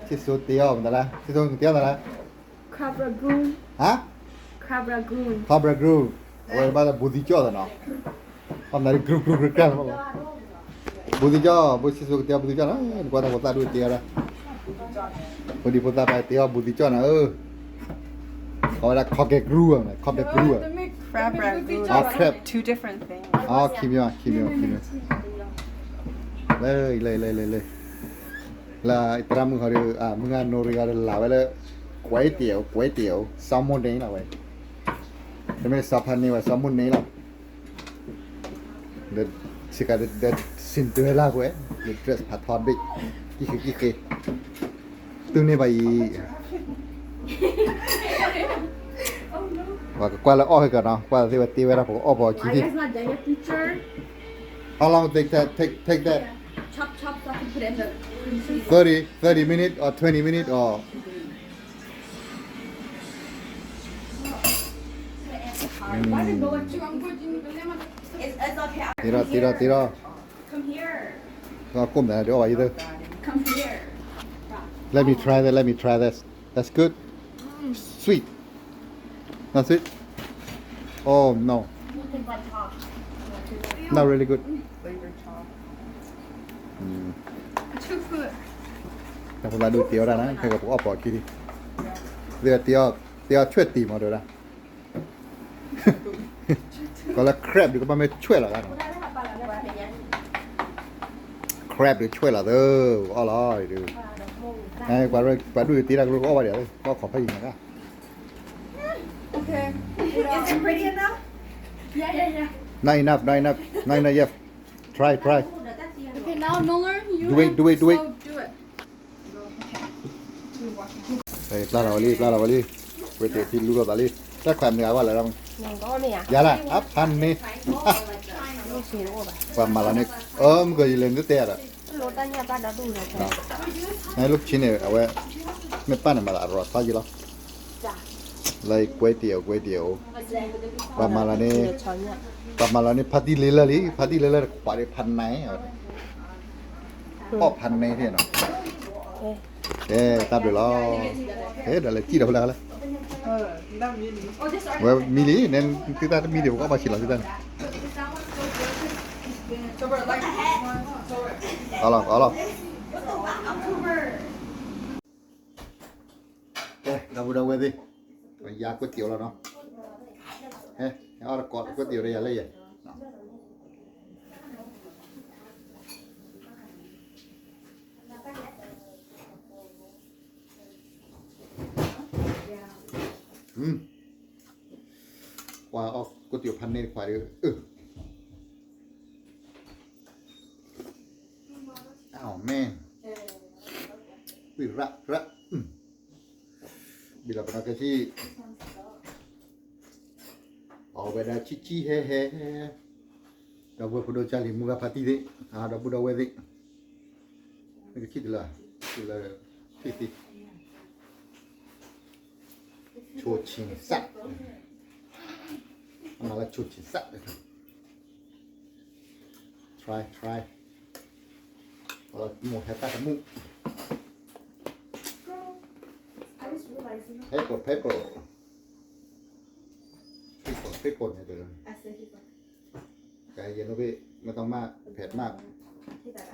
စ့ၢ်စိၤတ့အီၤမတၤလဲၣ်, စ့ၢ်စိၤတ့အီၤမတၤလဲၣ်, crab ragout, ဟါ, crab ragout, crab ragout, အဝဲဘၣ်လၢဘူးသံကၠီၣ်သးနီၤ, အမတၤလၢကရူၢ်ကရူၢ်ကရူၢ်ကရူၢ်, ဘူးသံကၠီၣ်, ဘူးစ့ၢ်စိၤကတ့အီၤဘူးသံကၠီၣ်နီၤ, နကွၢ်တၢ်ဖိသၣ်ဒိၣ်တ့အီၤဒၣ်, ဖိဒံဖိသၣ်ပှၤတ့အီၤဘူးသံကၠီၣ်နီၤ, အဝဲဒၣ် ခီကဲကရူၢ်, ခီကဲကရူၢ်, crab ragout, two different things, ခံမျိုး, ခံမျိုး, ခံမျိုး, လၢ လၢ လၢ လၢ လၢသရၣ်မုၣ်ဟီဒီး မုၢ်ဂၤနိရံဂၤဒီးလၢ်ဝဲလၢ ကွဲးတ့ၢ်အိၣ် ကွဲးတ့ၢ်အိၣ် ဆၢမိၣ်န့ၣ်လီၤဝဲ, တမ့ၢ်စီၤဖးန့ၢ်ဝဲ ဆၢမိၣ်န့ၣ်လီၤ, ဒီးစ့ၢ်ကီးဒီး Cinderella ကွဲး ဒီး dress ဖးထီဘ့ၣ် ကံၣ်ဃ့ကံၣ်ဃ့, တုၤန့ၢ်ဘၣ်အံၤ ပှၤကကွၢ်လၢအီၣ်ဟဲကနီၤ ကွၢ်သ့ဝဲတ့ဝဲဒၣ် ပကအီၣ်ပှၤခံထံၣ်, How long take that, take, take that? Thirty, thirty minute or twenty minute or တ့ထီၣ် တ့ထီၣ် တ့ထီၣ်, ကိၣ်မနုၤဒ်အီၣ်ဘၣ်ယံၤသၢ, Let me try that, let me try that, that's good, sweet, not sweet, oh no, not really good. တၢ်ဖိသၣ်ဒိၣ်တ့အီၣ်ဒၣ်နၤ ခဲကပကအီၣ်ပှၤခံထံၣ်, တ့အီၣ်ဆွဲၣ်တံၢ်မးတဲဝဲဒၣ်, ကီးလၢ crab ဒုးကဘၣ်မ့ၢ်ဆွဲၣ်လီၤဂၤနီၤ, crab ဒုးဆွဲၣ်လီၤသၢ, အီၣ်လီၤဒုး, ပှၤဒိၣ်တ့တၢ်ကလိကအီၣ်ဘၣ်ဒံး ကအီၣ်ခီဖးယံၤနၤ, Not enough, not enough, not enough yet, try, try, do it, do it, do it. ပျၢ်လီၤဝဲလံ ပျၢ်လီၤဝဲလံ, ဝဲတ့ၢ်ထံလူလီၤသးလံ, တၢ်ခွဲးမုာ်အဂီၢ်လၢ, ယၤလၢ အဖးန့ၣ်, ပှၤမၤလီၤန့ၣ်, အၢ မုၢ်ကီးယလဲၤနုာ်တဲယၤဒီး, နလူၢ်ခၠံန့ၣ် အဝဲ, မ့ၢ်ပၢ်န့ၣ်မၤသးအရီၢ်ထီယံၤလီၤ, လၢကွဲးတ့ၢ်အိၣ် ကွဲးတ့ၢ်အိၣ်, ပှၤမၤလီၤန့ၣ်, ပှၤမၤလီၤန့ၣ် ဖါတံၢ်လ့လၢလံ ဖါတံၢ်လ့လၢတခွးဒံးဖးန့ၣ်, အီၣ်ဖးန့ၣ်န့ၣ်နီၤ, ကဲတၢ်ဘျုးလီၤ, ကဲဒီးလဲၤစံၣ်ဒီးဖိလၢ်လၢ, ဝဲမံလံန့ၣ် သုတၢ်တမံဒံး ပကအီၣ်ဘၣ်ဆံးလီၤသုတၢ်န့ၣ်, အီၣ်လီၤ အီၣ်လီၤ. ကဲ ဒီပုၢ်ဒီဝဲၢ်သ့ၣ်, ယၤကွဲးတ့ၢ်လီၤနီၤ, ဟဲအီၣ်တကိးကွဲးတ့ၢ်ဒီးယၤလၢယဲၢ်, ပှၤအီၣ်ကွဲးတ့ၢ်ဖးန့ၣ်တခွးဒီး, Oh man, ဘံၣ်ရၣ်ရၣ်, ဘံၣ်လီၤပနီၢ်ကဲဆံၣ်, အီၣ်ဝဲဒၣ်ဆံးဆံးဟဲဟဲ, ဒီပုၢ်ဖိဒိၣ်ကၢ်လံၤမုၢ်ဂၤဖါတံၢ်သ့ၣ်, ဒီပုၢ်ဒီဝဲၢ်သ့ၣ်, နကဆံၣ်တုၤလၢ, တုၤလၢ, ဆံၣ်သ့ၣ်, ဆိၣ်ဆ့ၣ်စၣ်, အမၤလၢဆိၣ်ဆ့ၣ်စၣ်, try try, မိၢ်ဟဲတၢ်တမုၣ်, pepper pepper, pepper န့ၣ်တ, ကဲယဲၢ်န့ၣ်ဘ့ၣ် ไม่ต้องมาก เผ็ดมาก,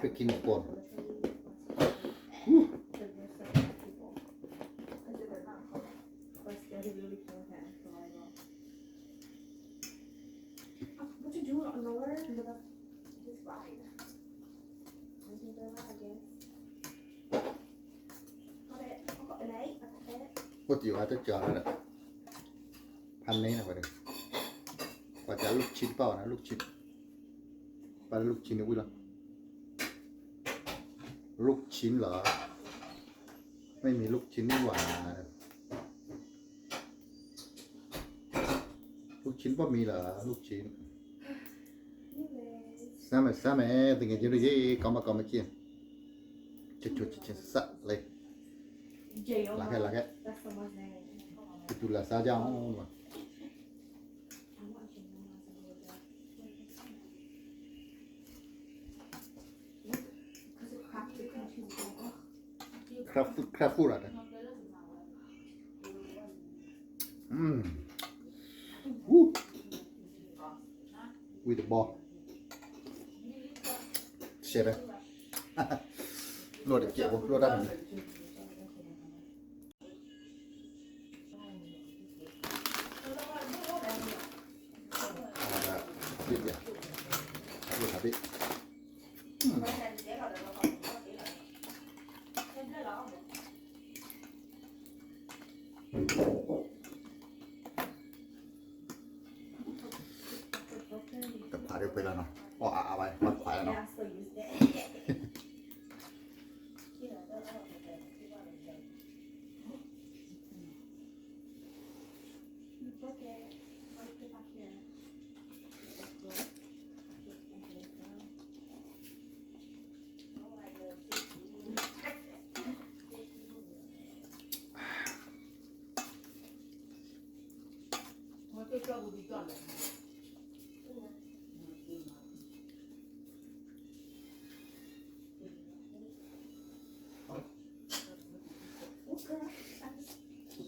พริกขี้หนูป่น, What do you have to jar? ဖးန့ၣ်နၤဝဲဒီး, ပှၤကလူၢ်ဆံတပာ်ဝဲနၤ လူၢ်ဆံ, ပှၤလူၢ်ဆံန့ၣ်ဝံၤလီၤ, လူၢ်ဆံလီၤ, မ့မ့ၢ်လူၢ်ဆံန့ၣ်ဝဲ, လူၢ်ဆံတပာ်မံၤလီၤ လူၢ်ဆံ, စၢ်မဲာ်စၢ်မဲာ် သူငယ်ချင်းတို့ရေ ကောင်းမကောင်းမကြည့်, ချစ်ချစ်ချစ်ချစ်စလီၤ, လာခဲ့လာခဲ့, တူတူလာစားကြအောင်, ခါ Careful လီၤ, ဝံၤတဘီ, ရှဲပဲ, လိၣ်တကဲးဖိ လိၣ်တၢ်တမံၤ တဖးဒၣ်ပှဲၤလီၤနီၤ, အီၣ်အါအါဘၣ် ဘၣ်ခွါလီၤနီၤ.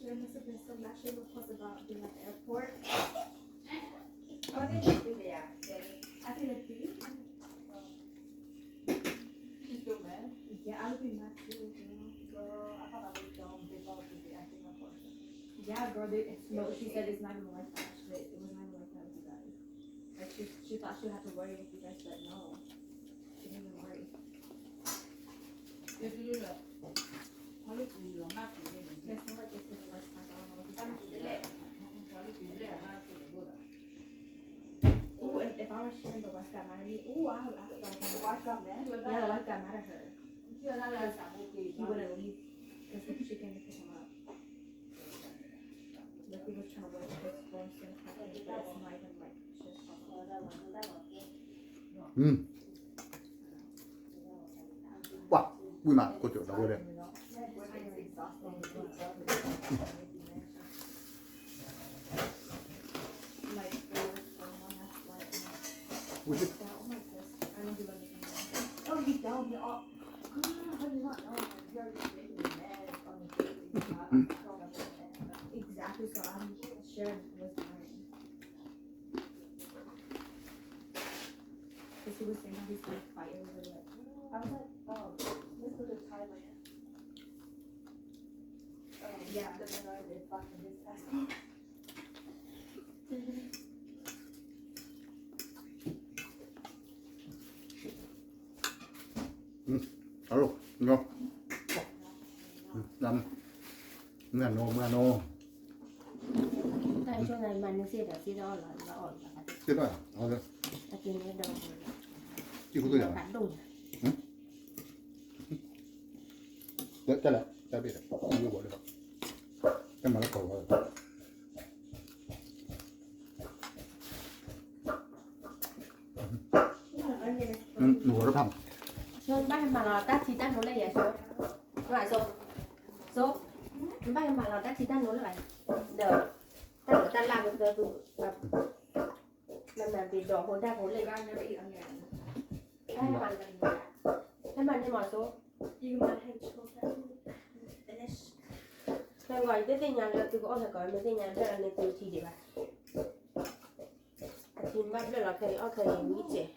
There must have been some national post about being at the airport. Oh, they did do that. I feel like, do you? She's still mad? Yeah, I would be mad too, girl. Girl, I thought I was dumb. They thought I was acting like a person. Yeah, girl, they, no, she said it's not even like that. She said it was not even like that with you guys. Like, she, she thought she had to worry if you guys said no. She didn't even worry. Yes, you do that. There's no, like, this is the worst time. I don't know what you guys do. Ooh, and if I was sharing the wife got mad at me, ooh, I, I would like the wife got mad? Yeah, the wife got mad at her. He wouldn't leave because she came to pick him up. Like, we were trying to work this phone thing, but it's not even, like, just ဝံၤမး ကိတိာ်ဒီးဝဲဒၣ် Exactly, so I'm sure it was mine. Because he was saying how he's gonna fight everybody. Like, I was like, oh, let's go to Thailand. Um, yeah, the minority is fucking this asshole. Hello, no. Dame. Mưa no, mưa no. Tại chỗ này mà nó sẽ đỏ, sẽ đỏ là, là ổn là cái. Sẽ đỏ, ok. Cái kia nó đỏ. Chứ không tôi nó đỏ. Cắt đông. Ừ? Đấy, chắc là, chắc biết rồi. Không có bỏ được. Cái mà nó còn rồi. Nụ hổ rất thơm. Sô, bác em mà lò tát chi tát nô lê ya sô. Bác sô. Sô. Bác em mà lò tát chi tát nô lê. Đờ. Tát nô tát la với tớ tụ. Mà mà vì đỏ hổ đa hổ lê. Em mà đi mò sô. Em gọi cái tin nhắn là từ có ôn là có mấy tin nhắn là nên từ chỉ để bạn. Thì bắt được là thầy, ô, thầy nghĩ trẻ.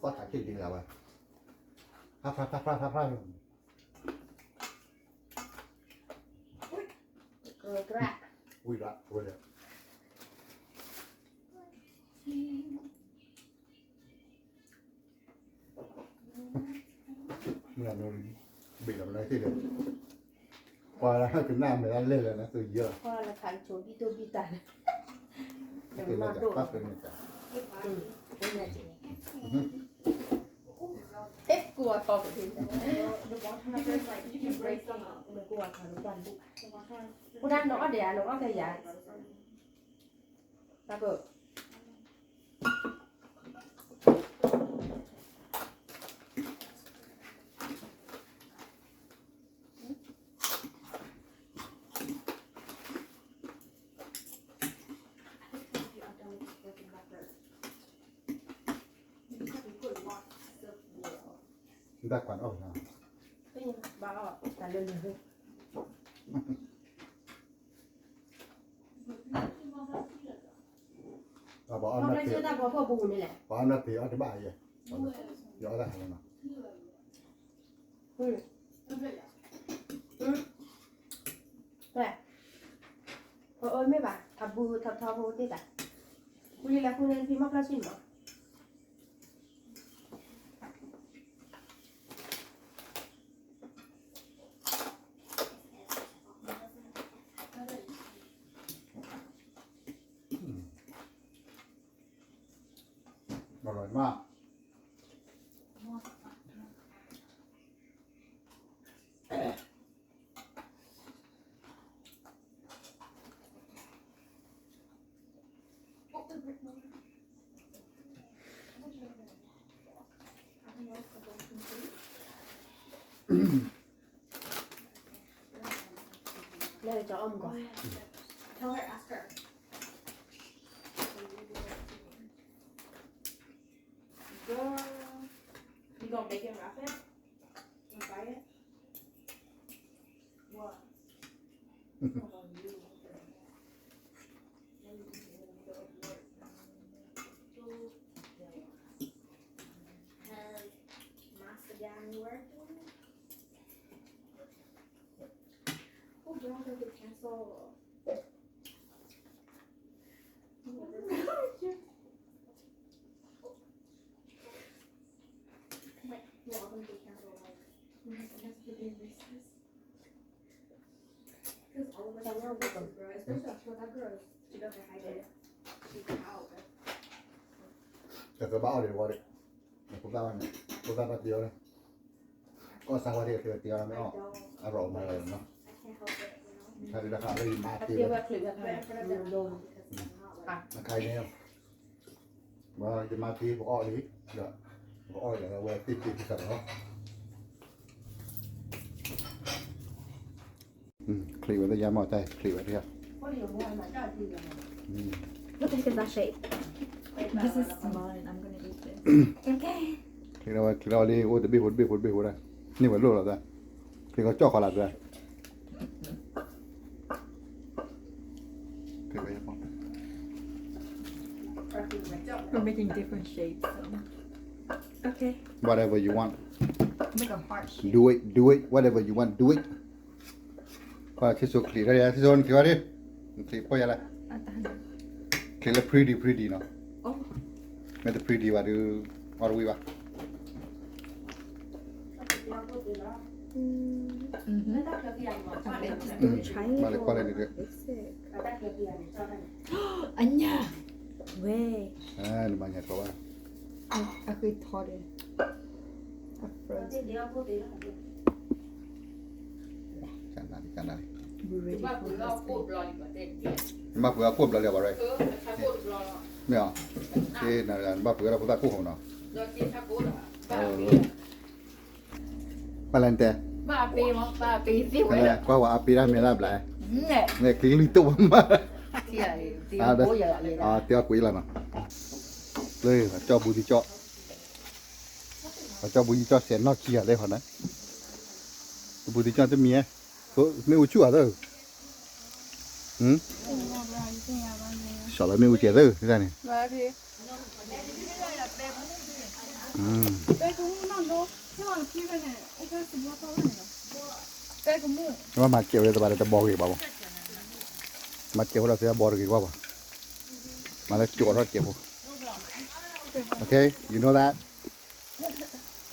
Có thả kịch đi nào à? Thả, thả, thả, thả, thả, thả. Ui, rạ. Ui, rạ, ui, rạ. Mưa nó bị lắm đấy chứ. Qua là cái nam này lên là nó từ giờ. Qua là tháng chín đi tôi đi tàn. Cái nó chả phát cái này chả. Ừ, cái này chị. Hết cua to của chị. Cua to nó toàn bộ. Cô đang nói để nó có thể giải. Tao cờ. တၢ်ကွၢ်အီၣ်နၤ, ဘၣ်အီၣ်တၢ်လၢလၢ်, ပှၤအီၣ်နၢ်ဖံး, ပှၤအီၣ်နၢ်ဖံးအီၣ်တဘၣ်ယဲ, ယအီၣ်တၢ်ဟဲလီၤနီၤ, ပှၤအီၣ်မ့ၢ်ဘၣ် အဘူးထီၣ်ထီဖိသ့ၣ်တၢ်, ပူၤလံလၢဃုန့ၣ်ဖံးမီၢ်ဖျီၣ်ဆံၣ်မး อร่อยมาก Let it all go. Tell her, ask her. Girl, you gonna bake it and wrap it? And fry it? What? Come on, you. Has Master Gang working? Who brought up the castle? Wait, no, I'm gonna be careful, like, that's the big recess. Because all of us are girls, especially that girl, she doesn't hide it. She's out. တကဘၣ်အီၣ်ဒံးဝဲဒၣ်, ဖိသၣ်ဘၣ်န့ၣ်, ဖိသၣ်ဘၣ်တ့အီၤန့ၣ်, ကီၢ်စၢ်ဝဲဒၣ်တ့တ့အီၤမ့ၢ်အီၣ်, အရီၣ်မၤလီၤနီၤ, ခါဒ်တခါလၢယမါတ့ဝဲ, အခါန့ၣ်, ယမါတ့ပအီၣ်လံ, ဒီး, ပအီၣ်ဒီးဝဲတ့တ့ပသးလီၤ. ချံးဝဲတယါမ့ၢ်တၢ်ချံးဝဲတယါ, What is that shape? This is small and I'm gonna eat this. Okay. ချံးဝဲချံးလီၤလံ အိၣ်တဘ့ၣ်ဖိတဘ့ၣ်ဖိတဘ့ၣ်ဖိဒၣ်, န့ၢ်ဝဲလိၣ်လီၤသၢ, ချံးကီကၠီၣ်ဃီလၢသၢ We're making different shapes, so. Okay. Whatever you want. Make a heart shape. Do it, do it. Whatever you want, do it. ပှၤဆ့ဆိချံးထီၣ်ယၤ ဆ့ဆိချံးဝဲဒၣ်, ချံးပီၢ်ယၤလဲၣ်, ချံးလၢ pretty pretty နီၤ, မ့ၢ်တ pretty ဘၣ်ဒုး, အီၣ်တဝံၣ်ဘၣ်. Try it. မၤလၢကွၢ်လၢဒ်, အညါ, ဝဲ, နမၤညါထီၣ်ဘၣ်, အဃ့ထီၣ်ဒီး, အ frozen. ကနၣ်လံ, ကနၣ်လံ, နဘၣ်ပှ့ၤအခိၣ်ဘျီလံဘၣ်, မ့ၢ်အီၤ, နဘၣ်ပှ့ၤဒီးဖိသၣ်ခိၣ်ဟီနီၤ, ပလၢတဲ, ကွၢ်ဝဲအပ့ၤတၢ်မဲာ်တၢ်ဘျါ, န့ၣ်ကလံၤတိၣ်မး, တဲအီၣ်ကွံာ်လီၤနီၤ, လၢပကၠီၣ်ဘူးသံကၠီၣ်, ပကၠီၣ်ဘူးသံကၠီၣ်စဲးနီၢ်ခံဂၤလၢဟီနီၤ, ဘူးသံကၠီၣ်တမံၤ, မ့ၣ်အူဆူၣ်အသၢ, စီၤလၢမ့ၣ်အူကဲသၢ, န့ၣ် မၤကဲးဝဲလၢတဘၣ်ဒီးတဘီဂ့ၤဘၣ်ဘၣ်, မၤကဲးဖိလီၤသ့ဘီတဂ့ၤကွၢ်ဘၣ်, မၤလၢကၠီၣ်ထီၣ်ကဲးဖိ, okay, you know that,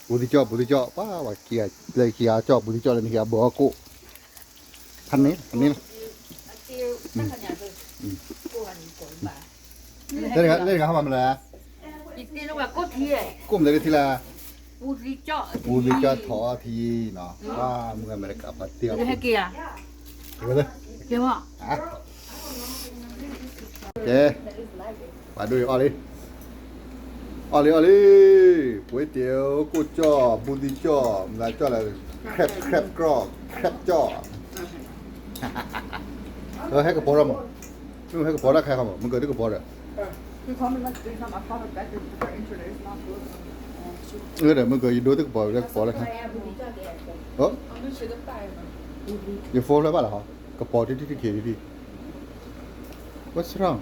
ဘူးသံကၠီၣ် ဘူးသံကၠီၣ်, ပှၤဝဲခံဂၤ, လၢခံဂၤကၠီၣ် ဘူးသံကၠီၣ်လၢနဟံၣ်အဘီအကိၣ်, ဖးန့ၣ်, ဖးန့ၣ်လီၤ. လၢတဂၤဟီမးမနုၤလဲၣ်, ကိၣ်မနုၤလၢထံလၢ, ဘူးသံကၠီၣ်ထီၣ်ထံနီၤ, ပှၤမုၢ်အမဲရကၤပှၤတ့အီၤ, ကဲ, ပှၤဒိၣ်အံၤအီၣ်လံ, အီၣ်လံအီၣ်လံ, ပှ့ၤတ့ၢ်ကိၣ်ကၠီၣ် ဘူးသံကၠီၣ် မနုၤကၠီၣ်လဲၣ်, crab crab ကၠီၣ်, crab ကၠီၣ်, ဟဲကပီၤထီၣ်မး, ဟဲကပီၤတၢ်ခါခီမး မ့ၢ်ကဒုးကပီၤဒီး, ဒီးမုၢ်က ယဒိတကပီၤလၢကပီၤလၢခါ, ယ phone လၢဘၣ်လီၤဟီ, ကပီၤတထံၣ်တထံၣ်ခံထံၣ်, What's wrong?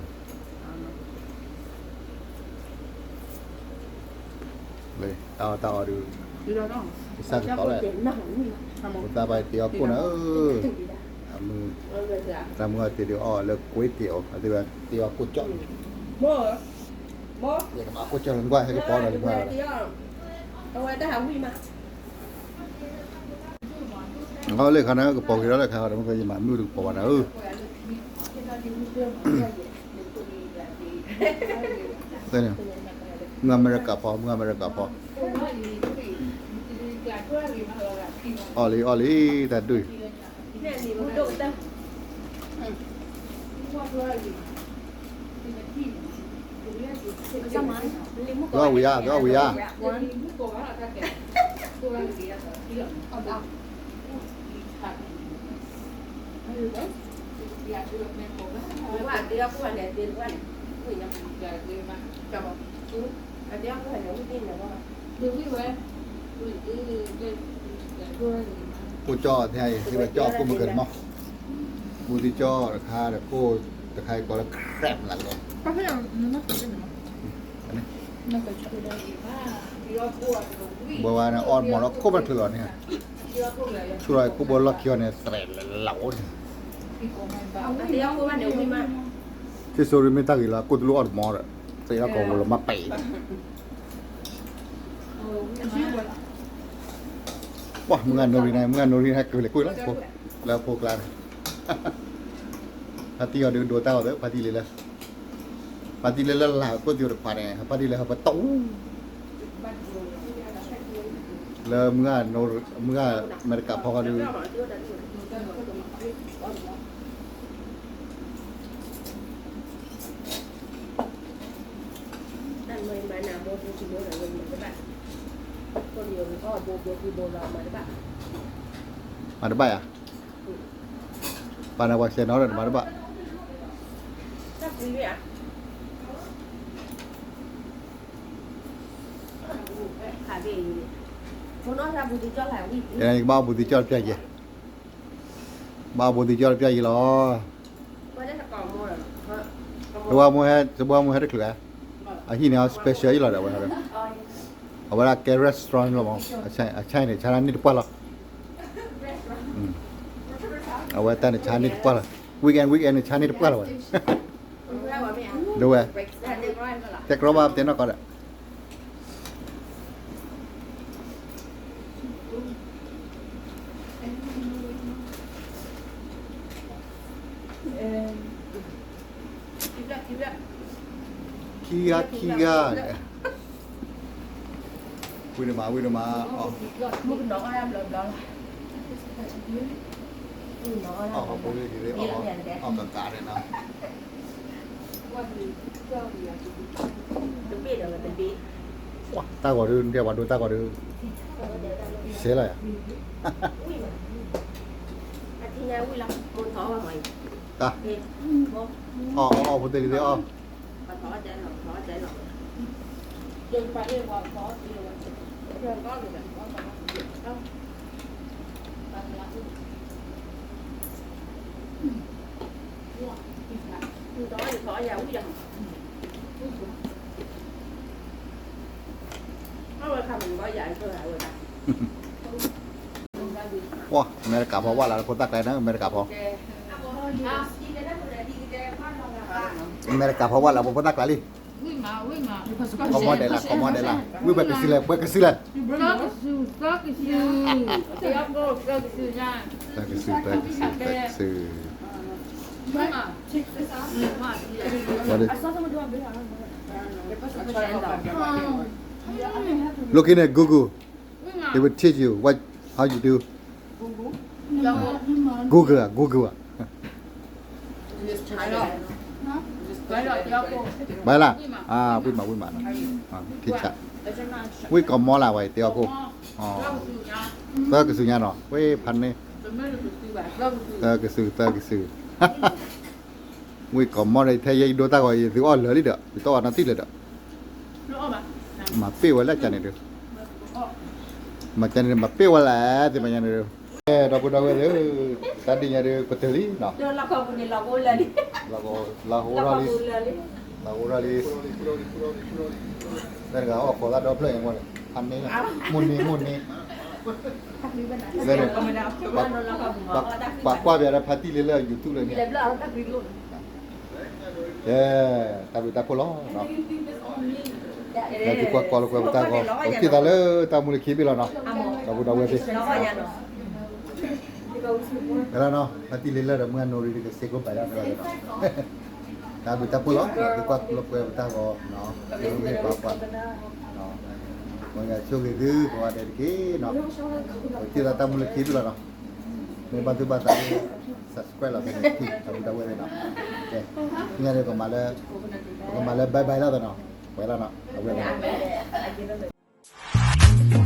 လၢတၢ်အီၣ်တၢ်အီဒုး, ကစၢ်ကတီၤလဲၣ်, ပသးဘၣ်တ့အီၣ်ကိၣ်နၤဧၢ, အမုၢ်, တၢ်မုၢ်အီၣ်တ့ဒုးအီၣ်လၢကွ့တ့အီၤ အသ့ၣ်ဝဲတ့အီၣ်ကိၣ်ကၠီၣ်, ယကမၤကိၣ်ကၠီၣ်လၢနကွၢ် ဟဲကပီၤဒီးနကွၢ်, အဝဲတၢ်ဟးဝံၣ်မး အလၢခါန့ၣ် ကပီၤက့ၤဒီးလၢခါဒီး မ့ၢ်ကယမၤမုၢ်တကပီၤဘၣ်နၤဧၢ, မုၢ်အမဲရကၤဖီ မုၢ်အမဲရကၤဖီ, အီၣ်လံ အီၣ်လံ တၢ်ဒုး, သဝံယါ သဝံယါ,ကိၣ်ကၠီၣ်ထဲအံၤ သ့ၣ်ဝဲကၠီၣ်ကိၣ်မုၢ်ကၢၤန့ၣ်မး, ကိၣ်သံကၠီၣ်တခါဒီးကိၣ်တခါအံၤကိးလၢ crab လၢကဒီး, ဘၣ်ဝဲန့ၣ် အီၣ်မီၤလီၤခိၣ်ဘၣ်ချုးလီၤန့ၣ်, ဆူလီၤခိၣ်ဘိလီၢ်ခံအီၤန့ၣ် သရဲးလၢလီၤအိၣ်န့ၣ်, သ့ၣ်စိရံမ့ၢ်တၢ်ဂ့ၤလီၤ ကိၣ်တလိၣ်အီၣ်တမီၤဒီး သ့ၣ်လီၤကီၢ်ဝဲလီၤမၤပဲာ် ပှၤမုၢ်ဂၤနိရံန့ၣ် မုၢ်ဂၤနိရံန့ၣ် ကလဲၤကွံာ်လီၤ လၢအဖိကျါန့ၣ်, ဖါတံၢ်အီၤဒုးဒိတၢ်အီၤသၢ ဖါတံၢ်လံလၢ, ဖါတံၢ်လံလၢလၢ်ကိၣ်သံတခွါန့ၣ် ဖါတံၢ်လံဟၢဖၢတီ, လၢမုၢ်ဂၤ မုၢ်ဂၤအမဲရကၤဖီဃီဒုး မၤတဘၣ်ယၤ, ပာ်နၤပှၤဆဲးနီၤဒီးမၤတဘၣ်, ယကဘၣ်အီၣ်ဘူးသံကၠီၣ်တပျၢ်ယဲ, ဘၣ်အီၣ်ဘူးသံကၠီၣ်တပျၢ်ယဲလီၤ, သဘိမုၢ်ဟဲ, သဘိမုၢ်ဟဲတချုးဧါ, အဟံၣ်န့ၣ် special အံၤလီၤဒီးဝဲ, အဝဲဒၣ်ကဲ restaurant လီၤမး, အဆါန့ၣ် ဆါန့ၢ်တပှၢ်လီၤ, အဝဲတၢ်န့ၣ် ဆါန့ၢ်တပှၢ်လီၤ, weekend weekend န့ၣ် ဆါန့ၢ်တပှၢ်လီၤဝဲ, ဒဝဲ, တဲကြီဘၣ်တဲနီၢ်ကီးဒီး ခံဂၤခံဂၤ, ဝံၤတမး ဝံၤတမး, အီၣ်ကကးန့ၣ်နီၤ, တၢ်ဂီၤဒုး နတဲပှၤဒိတၢ်ဂီၤဒုး, စဲလီၤယၤ, တၢ်, အီၣ်အီၣ်အီၣ် ဖိသ့ၣ်လံသ့ၣ်အီၣ် အမဲရကၤဖီဝၣ်လၢဖိသၣ်ကျါန့ၣ် အမဲရကၤဖီ, အမဲရကၤဖီဝၣ်လၢဖိသၣ်ကျါလံ, ကမီၤဒဲးလၢ ကမီၤဒဲးလၢ ဝံၣ်ပှဲၤကစုလၢ ပှဲၤကစုလၢ, သၢကစု သၢကစု သၢကစု, look in at Google, they will teach you what, how you do, Google อ่ะ Google อ่ะ, ဘၣ်လၢ, ဝံၣ်မး ဝံၣ်မး, ထံဆး, ဝံၣ်ကမီၤလၢဝဲ တဲအီၣ်ကိၣ်, သၢကစုညါနီၤ ဝဲဖးန့ၣ်, သၢကစု သၢကစု, ဝံၣ်ကမီၤဒီး ထဲယဲယဒိတၢ်ဂီၤ ယသုအီၣ်လၢာ်လံဒီး ယတအီၣ်နီတံၢ်လၢာ်ဒီး, မၤပ့ၢ်ဝဲလၢကန့ၣ်ဒီး, မၤကန့ၣ်မၤပ့ၢ်ဝဲလဲၣ် သ့ၣ်မၤညါန့ၣ်, ဒီပုၢ်ဒီဝဲၢ်သ့ၣ်, တၢ်ဒ်ညါဒီး ပတုၤလံနီၤ, လီၤအိၣ်ရၣ်လံ, လီၤအိၣ်ရၣ်လံ, တဂၤအီၣ်ခိးသၣ်ဒီဖျၢၣ်အံၤမ့ၢ်န့ၣ်, ဖးန့ၢ်, မိၢ်န့ၢ်မိၢ်န့ၢ်, ပှၤကွၢ်ပၠးဒီးဖါတံၢ်လံလၢ YouTube လၢန့ၣ် ကဲ, တၢ်ဘျုးတၢ်ဖှိၣ်လီၤ, လၢသုကွၢ်ကီလိာ်ကွဲပတၢ်ဂီၤ, ပကစံးသးလၢတၢ်မူလၢခံဘ့ၣ်လီၤနီၤ, ဒီပုၢ်ဒီဝဲၢ်သ့ၣ်, ဖါတံၢ်လံလၢဒီးမုၢ်အနိရံတကစ့ကိးဘၣ်ဒၣ်ဖဲလီၤနီၤ, တၢ်ဘျုးတၢ်ဖှိၣ်လီၤ, သုကွၢ်ကီလိာ်ကွဲပတၢ်ဂီၤ, မ့ၢ်ပှၤကွၢ်, မ်ယွၤဆိၣ်ဂ့ၤသုကိးဂၤဒဲးတက့ၢ်နီၤ, ပကစံးသးတၢ်မူလၢခံဘ့ၣ်လီၤနီၤ, မ့ၢ်ဘၣ်သုဘၣ်သးလၢ subscribe လီၤဖဲန့ၣ်, တၢ်ဘျုးတၢ်ဖှိၣ်သ့ၣ်နီၤ, ကဲ, ညါန့ၣ် ပကမၤလၢ bye bye လီၤသနီၤ, ပှဲၤလီၤနီၤ, အဝဲသနီၤ